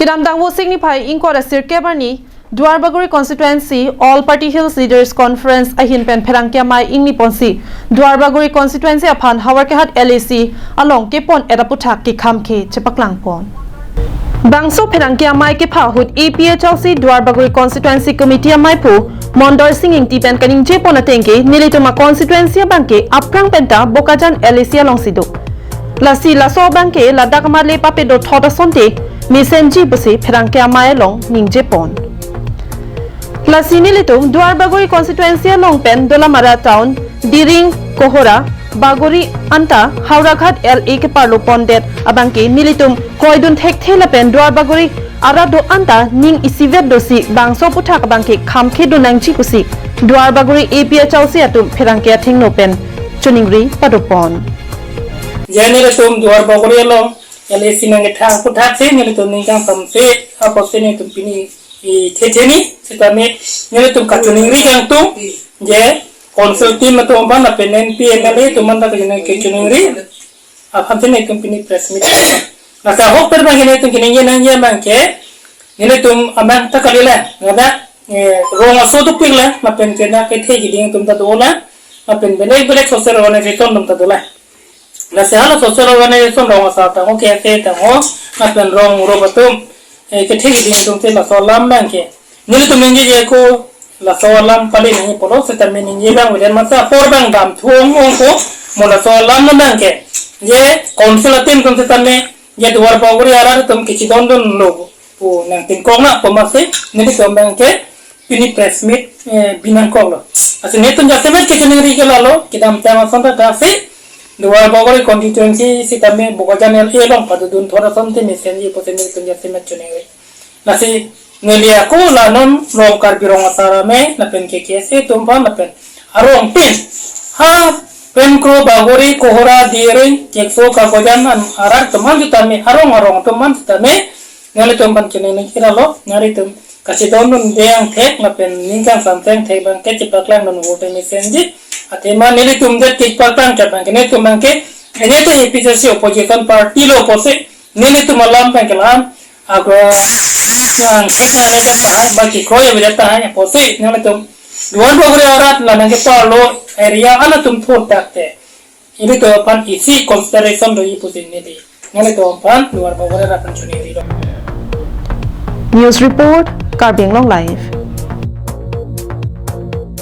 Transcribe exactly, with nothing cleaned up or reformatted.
Kedamtang Vosik niphai ingkoi ra sirkep arni Duarbagori Constituency All Party Hills Leaders Conference ahin pen pherangke amei ingni ponsi Duarbagori Constituency aphan Havarkehat L A C along kepon et aputhak kekhamkhe chepaklang pon. Bangso pherangke amei kepha ahut A P H L C Duarbagori Constituency Committee ameiphu Mondor Sing Ingti pen kaningje pon ateng ke nelitum a constituency abang ke aphrang penta Bokajan L A C alongsi do. Lasi laso abang ke ladak amat le papedo thot asonte mesenji pusi pherangke amei along ningje pon. Lasi nelitum Duarbagori constituency along pen Dolamara town, Diring, Kohora, Bagori anta Howraghat L A keparlo pondet abang ke nelitum kroidun thekthe lapen Duarbagori arat do anta ning isivet dosi bangso aputhak abang ke khamkhe do nangji pusi Duarbagori A P H L C atum pherangke athengno pen choningri pado pon. Je nelitum Duarbagori along L A C nangkethang aputhak si nelitum ning kangsamse apotsi nelitum pini i thetheni sitame nelitum kachoningri kangtung je council team atum aphan lapen N P M L A atum aphan ta kachoningri, kachoningri aphan si nelitum pini press meet. Lasi ahok pen abang ke nelitum kaningje nangji abang ke nelitum amang ta kali la, ladak, eh, rong aso dopik la lapen kena kethe keding atum ta do la lapen belek belek social organization atum ta do la. Lasi hala social organization rong asar tangho, K S A tangho lapen rong rup atum, eh, kethe keding atum si laso alam abang ke nelitum ningje je ko laso alam pali nangji pulo sitame ningje abang widen masa apor abang dam thung ong ko mo laso alam abang ke je council atum atum sitame je Duarbagori arat atum kachidondunlo pu nangtingkok na pu masi nelitum abang ke pini press meet, eh, binangkoklo. Lasi nelitum jasemet kachoningri ke lalo, kedamtang ason ta si Duarbagori constituency sitame Bokajan L A along padodun thot asonte mesenji pusi nelitum jasemet choningri. Lasi neli ako la non rong Karbi Rong Asar Amei lapen K K S A atum aphan lapen arong pin ha pen kro Bagori, Kohora, Diring, Kekso, Kagojan an arat atum aphan sitame arong arong atum aphan sitame nelitum aphan choningri ke lalo, nelitum kachidondun deng thek lapen ning kangsam deng thek abang ke chepaklang dun vote mesenji. Athema nelitum det kepaklang ke abang ke nelitum abang ke, eh, nelitum A P H L C opposition party lo pusi nelitum alam abang ke lam ago yang kita ne jat tahai baki kroya bijat tahai pusi nelitum Duarbagori arat la nangkeparlo area an atum thurdak te nelitum aphan isi consideration doji pusi neli nelitum aphan Duarbagori arat aphan choningri do. News report, Karbi Anglong Live.